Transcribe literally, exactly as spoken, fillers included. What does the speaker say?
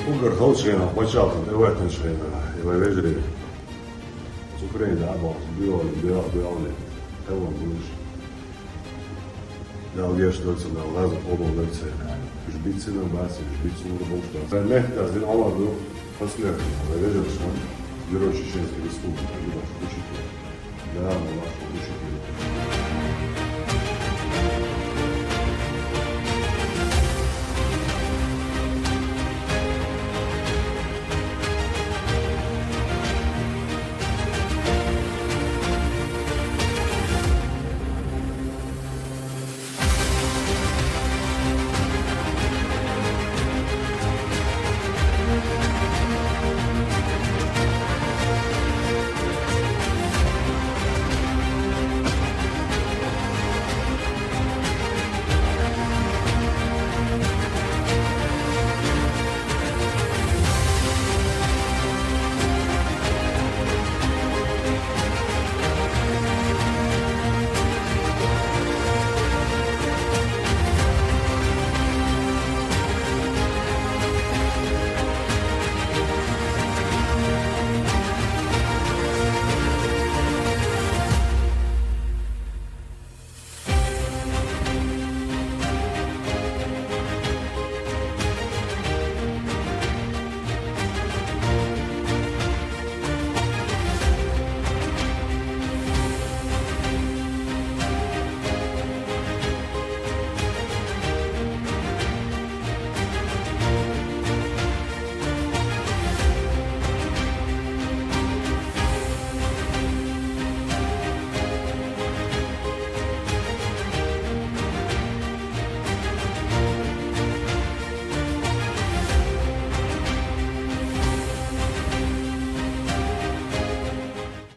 Уггар халча хенахь пачхьалкхана тӀеветтинчу хенахь, и вай вежарий, оцу Украинера дӀа а бахча, дуьйна, дуьйна, дуьйна, тӀе вон буьйш. Дала гечдойла царна, Дала гӀазот къобалдойла церан. Уьш бицина бац, уьш бицлур болуш бац. Вайн мехкан дина Ӏамар ду, посмертно, вай вежаршна, Герой Чеченской Республики, Любаш учитель. Да, Любаш учитель.